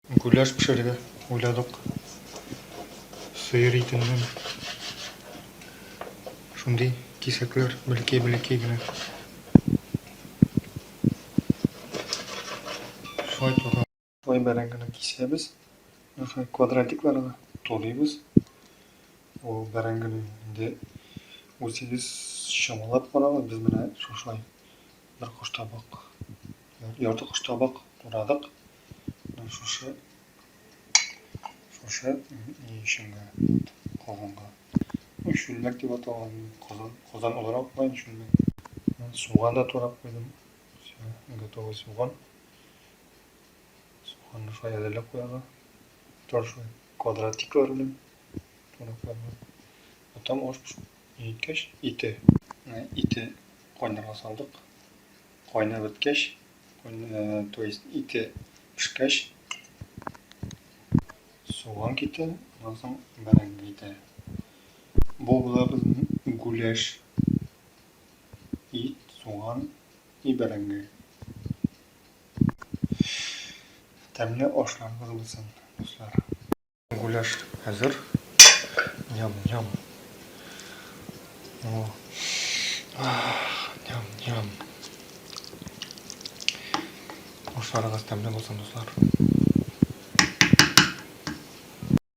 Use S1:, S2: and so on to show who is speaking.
S1: Гуляш пешерергә уйладык. Сыер итеннән. Шундый кисәкләр, бәләкәй-бәләкәй генә. Шулай тура. Шулай бәрәңгене кисәбез. Шулай квадратикларга турыйбыз. Ул бәрәңгене инде үзегез чамалап карагыз. Без менә шушылай бер коштабак, ярты коштабак турадык. Менә шушы шушы ни өченгә казанга. Ну, чүлмәк дип аталган казан, казан олырак була инде чүлмәк. Суган да турап куйдым. Все, готовый суган. Суганны шулай әзерләп куярга. Тоже шулай квадратиклар белән турап куярга. Потом аш пешеп җиткәч, ите. Ите кайнарга салдык. Кайнап беткәч, то есть ите пешкәч, суган китә, аннан соң бәрәңге китә. Бу була безнең гуляш. Ит, суган и бәрәңге. Тәмле ашларыгыз булсын, дуслар. Гуляш әзер. Ням-ням. О. Ням-ням. Ашларыгыз тәмле булсын, дуслар.